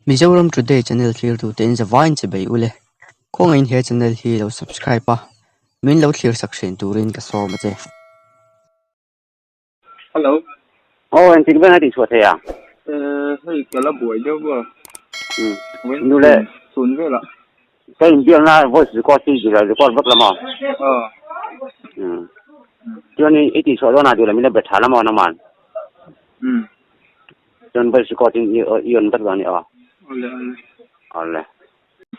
Mizoram Today channel thlirtu te in zavaiin che bei ule. Khawngaihin he channel hi lo subscribe a, min lo thlir sak thin turin ka sawm a che. Hello. Aw engtik veng a tih chhuah thei a? Eh hei ka la buai deuh va. Um nu le. Chhun velah. Ka inbiakna voice record hi record vek la maw? Aw. Um chuan i tih chhuah dawnah duh la min la be tha la maw nangman? Um. Chuan voice record in i on vek dawn a ni aw. Awle awle. Awle.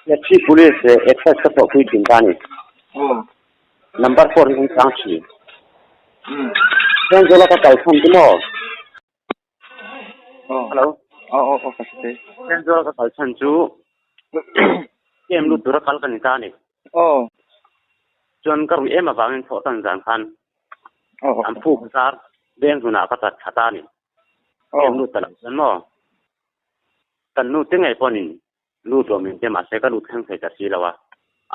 Taxi police leh excise ka thawhpui thin ta a ni. Aw. Number four hi kan chang thin. Um. Thenzawl a ka kal chhan chu maw? Aw. Hello. Aw aw aw ka hre thei. Thenzawl a ka kal chhan chu camp lut tura kal ka ni ta a ni. Aw. Chuan ka ruih em avangin thawh tan zan khan Aw. an phuk zar veng hnunah ka chat thla ta a ni. Camp lut ta lo chuan maw? Kan nu te ngei pawhin lut lo min ti mahse ka lut thleng thei ta si lo a.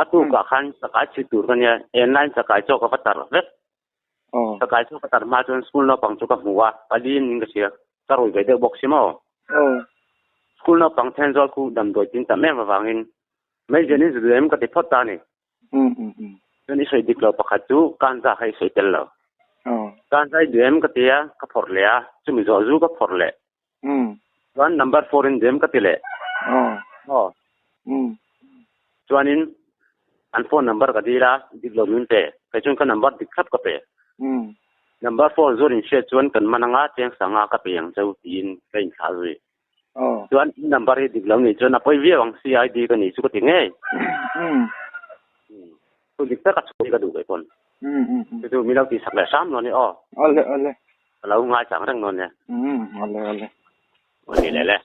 A tukah khan chakai chhit tur ka nia, enlain chakai chaw ka va tar vek. Chakai chaw ka tar hma chuan school naupang chu ka hmu a, pali in ka hria, ka rui ve deuh bawk si maw. School naupang Thenzawl khu damdawi tin tam em avangin Meizian in zu duh em ka ti phawt ta a ni. Chuan i sawi dik lo pakhat chu kanza kha i sawi tel lo. Kanza i duh em ka ti a, ka phawrh leh a, chumi zawh zu ka phawrh leh. Chuan number four in duh em ka ti leh. Aw. Chuanin an phone number ka dil a, dik lo min pe. Kei chuan ka number dik thlap ka pe. Number four zuar in hriat chuan kan man anga cheng sanga ka pe ang cheu tiin ka inthlah zui. Chuan in number hi dik lo nih chuan a pawi viau ang CID ka nih chu ka ti ngei. Thu dik tak a chhuah hi ka duh kei pawn. Chu chu min lo tihsak leh hram lo ni aw. Awle awle. Ka lo ngai chang reng dawn nia. Awle awle. Aw ni leh le.